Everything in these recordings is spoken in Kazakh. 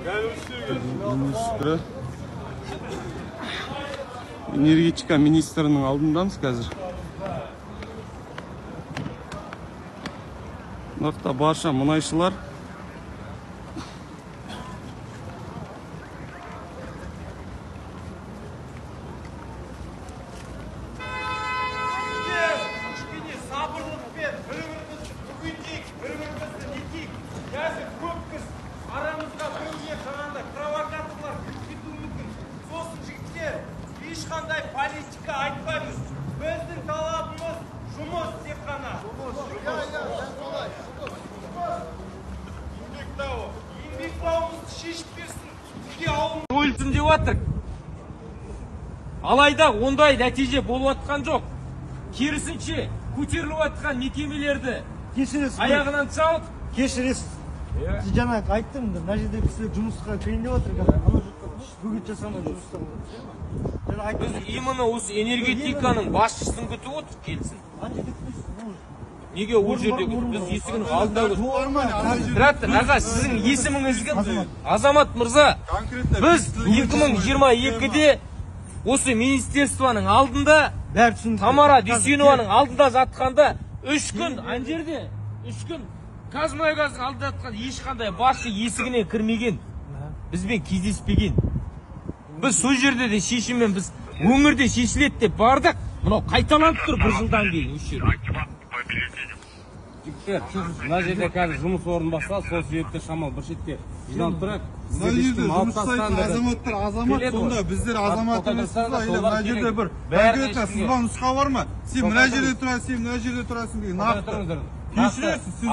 Министрі, энергетика министрінің алдындамыз қазір. Мына барша мұнайшылар. Кішкене сабырлықпен бір-бірімізді түгендейік, бір-бірімізді нетейік. Қазір көп қыз арамызға біреуге жаңағындай провокаторлар кіріп кетуі мүмкін. Сосын жігіттер, ешқандай политика айтпаймыз. Біздің талабымыз жұмыс тек қана. Еңбек дауы. Еңбек дауымызды шешіп берсін. Бізге ауыл жойылсын деп жатыр. Алайда ондай нәтиже болып жатқан жоқ. Керісінше, көтеріліп жатқан мекемелерді Кешіресіз. аяғынан шалып, Кешіресіз. Сіз жаңа айттым, мына жерде кісілер жұмысқа кірейін деп жатыр қазір. Ана жұртқа бөгет жасамай жұмыста болады. Жаңа айттым. біз именно осы энергетиканың басшысын күтіп отырмыз, келсін. Ана жерде күтпейсіз, может. Неге ол жерде күтіп? Біз есігінің алдында күтіп. Тұра тұр, аға, сіздің есіміңіз кім? Азамат мырза, біз 2022-де осы министерствоның алдында Бәрі түсінікті. Тамара Дүйсенованың алдында жатқанда 3 күн ана жерде 3 күн Қазмұнайгаздың алдында жатқан ешқандай басшы есігіне кірмеген, бізбен кездеспеген. Біз сол жерде де шешіммен біз өңірде шешіледі деп бардық. Мынау қайталанып тұр бір жылдан кейін осы жерде. Жігіттер, мына жерде қазір жұмыс орнын басталды, сол себепті шамал бір шетке жиналып тұрайық. Мына жерде жұмыс жасайтын азаматтар азамат, сонда біздер азамат емеспіз ба? Или мына жерде бір конкретно сызба нұсқа бар ма? Сен мына жерде тұрасың, сен мына жерде тұрасың деген нақты. Кешіресіз, сіз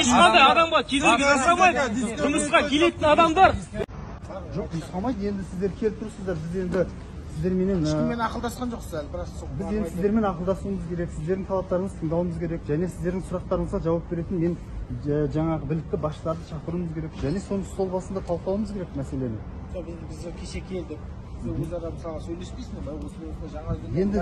Ешқандай адамға кедергі жасамайды. Жұмысқа келетін адамдар Жоқ, нұсқамайды. Енді сіздер келіп тұрсыздар. Біз енді сіздерменен Ешкіммен ақылдасқан жоқсыз әлі, біраз сол. Біз енді сіздермен ақылдасуымыз керек, сіздердің талаптарыңызды тыңдауымыз керек және сіздердің сұрақтарыңызға жауап беретін мен жаңағы білікті басшыларды шақыруымыз керек және соны стол басында талқылауымыз керек мәселені. Біз кеше келдік. Сіз өзара мысалға сөйлеспейсіңдер ме? Осындай осындай жаңа Енді